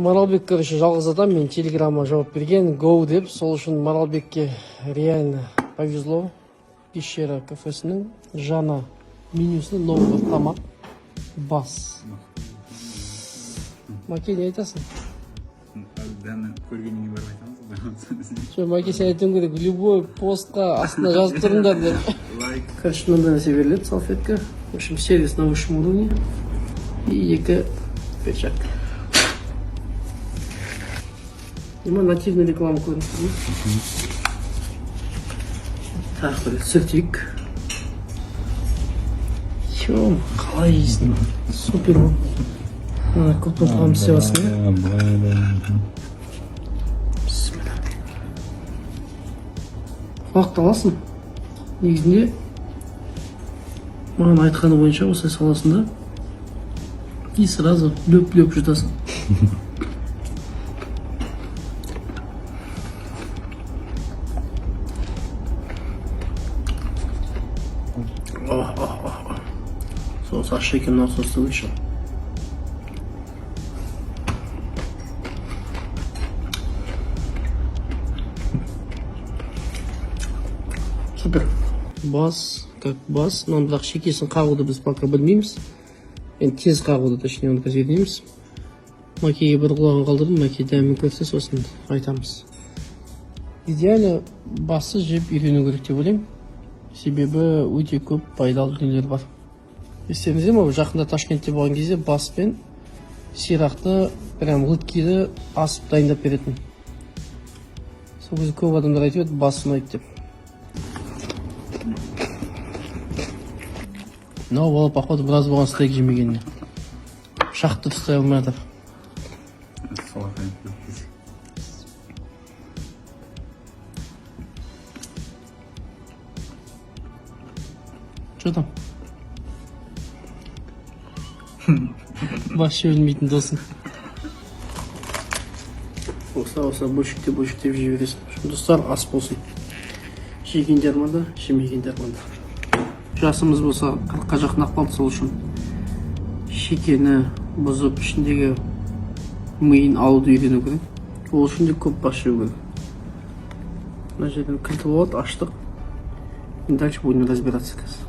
Маралбек, короче, жалғыз адам мен телеграмма жауап берген go деп. Сол үшін Маралбекке реально повезло. Пещера кафесінің жаңа менюсінде новый тамақ — бас. Маке, не айтасың? Дәмі көргеннен кейін барып айтамыз ғой. Жоқ, Маке, сен айтуың керек: любой постқа астына жазып тұрыңдар деп. Лайк. Короче, мынандай нәрсе беріледі, салфетка. В общем, сервис на высшем уровне. И екі перчатка. Има нативный реклама көрініп тұр ма? Тағы бір сүртейік. Ё, қалай жейсің? Супер ғой. Ана крупно қылып істеп алсың, иә? Былай да. Бісміллә. Құлақты аласың. Негізінде маған айтқаны бойынша, осылай саласың да и сразу лөп лөп жұтасың. Ох, ох, ох, ох. Соус ащы екен, мына соусты еще. Супер. Бас, как бас. Мынаның бірақ шекесін қағуды біз пока білмейміз. Енді тез қағуды, точнее, оны қазір үйренеміз. Макеге бір құлағын қалдырдым, Маке дәмін көрсе, сосын айтамыз. Идеально басы жеп үйрену керек деп ойлаймын. Себебі өте көп пайдалы дүниелер бар. Естеріңізде ме, жақында Ташкентте болған кезде бас пен сирақты, прям лыткиді асып дайындап беретін. Сол кезде көп адамдар айтып еді, бас ұнайды деп. Мынау бала, походу, біраз болған стейк жемегеніне. Пышақты ұстай алмай жатыр. Солақай. Че там? Бас жей білмейтін досың. Осылай, осылай бөлшектеп бөлшектеп жей бересің. Достар, ас болсын. Жегенде арманда, жемегенде арманда. Жасымыз болса 40-қа жақындап қалды, сол үшін шекені бұзып, ішіндегі миын алуды үйрену керек. Ол үшін де көп бас жеу керек. Мына жерден кілті болады, аштық. Дальше будем разбираться қазір.